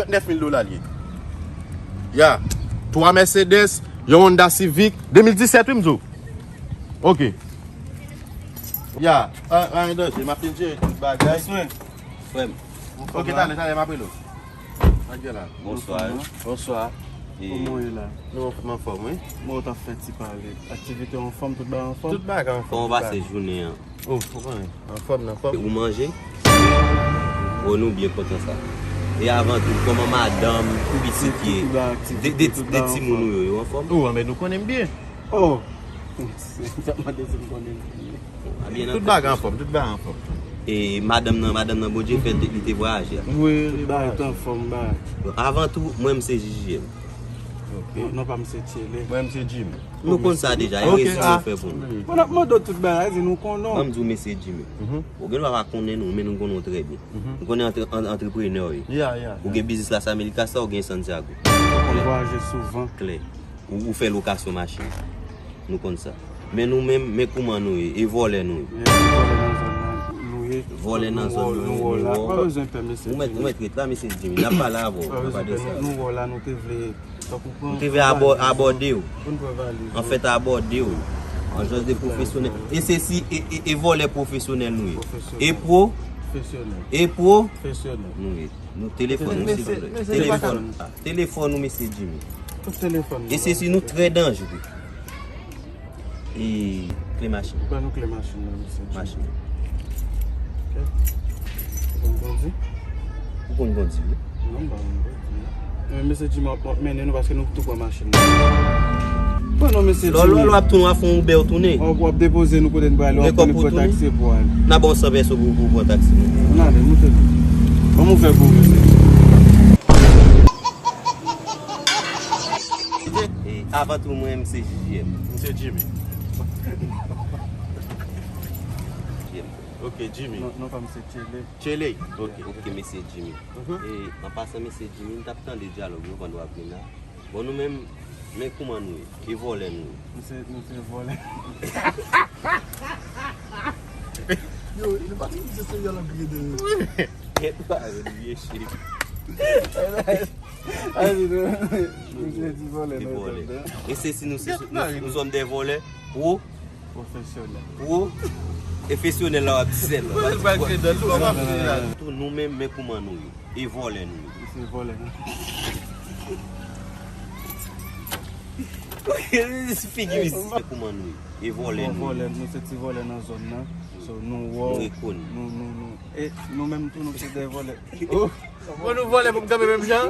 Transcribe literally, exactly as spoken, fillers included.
Nèf mil dola l ye. Ya. Twa Mercedes, yon Honda Civic, de mil disèt, wi, m di w. Ok. Ya. A, a, an danje, m ap fin jere tout bagay. Frè m. Ok, talè, talè, m ap rele w. Ak la. Bonswa. Bonswa. E kòman w ye la? Nou anfòm, anfòm, wi. Bon, w t ap fè ti pale. Aktivite w anfòm, tout bagay anfòm? Tout bagay anfòm. Kòman w pase jounen an? Oh, anfòm, anfòm. Ou manje? Oh, nou byen kontan sa. E avan tou, kòman madanm, pitit ye? De, de, de timoun ou yo, yo anfòm? Oh, men nou konnen m byen. Oh! Sa mande si m konnen m byen. Tout bagay anfòm, tout bagay anfòm. E madanm nan, madanm nan, Bondye fè l te, li te vwayaje. Wi, tout bagay anfòm, bagay. Bon, avan tou, mwen, m se J J M. Ok. Non, non, pa m se Tchele. Mwen, m se Jimmy. Nou konn sa deja, e rezo yo fè pou nou. Bon, n ap mande w tout bagay, di nou konnen w. Ban m di w, mesye Jimmy. Ou gen dwa pa konnen nou, men nou konnen w trè byen. Nou konnen antre-, an-, antreprenè w ye. Ou gen biznis Las Americas la, ou gen Santiago. Ou vwayaje souvan. Klè. Ou, ou fè lokasyon machin. Nou konn sa. Men nou menm, men kouman nou ye, e vòlè nou ye. E vòlè nan zòn nan, nou ye. Vòlè nan zòn nan, nou wè w. Pa bezwen pè, mesye Jimmy. Ou mèt, ou mèt ret la, mesye Jimmy. N ap pale avè w, n ap pale de sa. Nou wè w la, nou te vle, tankou pran, nou te vle abò-, abòde w. Pou n pran valiz. Anfèt, abòde w. An jan de pwofesyonèl. E se si, e, e, e vòlè pwofesyonèl nou ye. E pwo-, e pwofesyonèl nou ye. Nou telefòn nou, silvouplè. Telefòn nou, mesye Jimmy. Tout telefòn nou. E se si nou trè danjere. E kle machin. Ban nou kle machin nan, mesye Jimmy. Machin. Ok. Ou konn kondi? Ou konn kondi, wi. Non, m pa konn kondi. Men mesye Jimmy ap, ap mennen nou paske nou tou pran machin nan. Bon, non, mesye Jimmy. Lò, lò, lò ap tounen, w ap fè yon Uber tounen. W ap, w ap depoze nou kote n prale, w ap pran taksi pou w ale. Gen kòb pou tounen? N a ba w san pèso pou, pou pran taksi. Ann ale, moute. Ban m ouvè pou w, mesye. E, avan tou, mwen, m se J J M. M se Jimmy. Jimmy. Ok, Jimmy. Non, non, pa m se Tchele. Tchele, ok. Ok, mesye Jimmy. E, an pasan, mesye Jimmy, m t ap tande dyalòg yo pandan w ap vin la. Bon, nou menm, men kouman nou ye? E vòlè nou ye. Nou se, nou se vòlè. Yo, nou pa t vin se serye l ap grede. Kèt pa, vye cheri. Ay, nou, nou se ti vòlè, nou vòlè. E se si nou se, nou, nous sommes des voleurs. Pwo-, pwofesyonèl. Pwofesyonèl la w ap di sèl. Tou nou menm, men kouman nou ye. E vòlè nou ye. Se vòlè nou. Figi isi, men kouman nou ye. E vòlè nou ye. Vòlè, nou se ti vòlè nan zòn nan. So, nou wè w, nou rekonn. Nou, nou, nou. E nou menm tou, nou se de vòlè. Oh! Bon, nou vòlè pou m kanpe menm jan?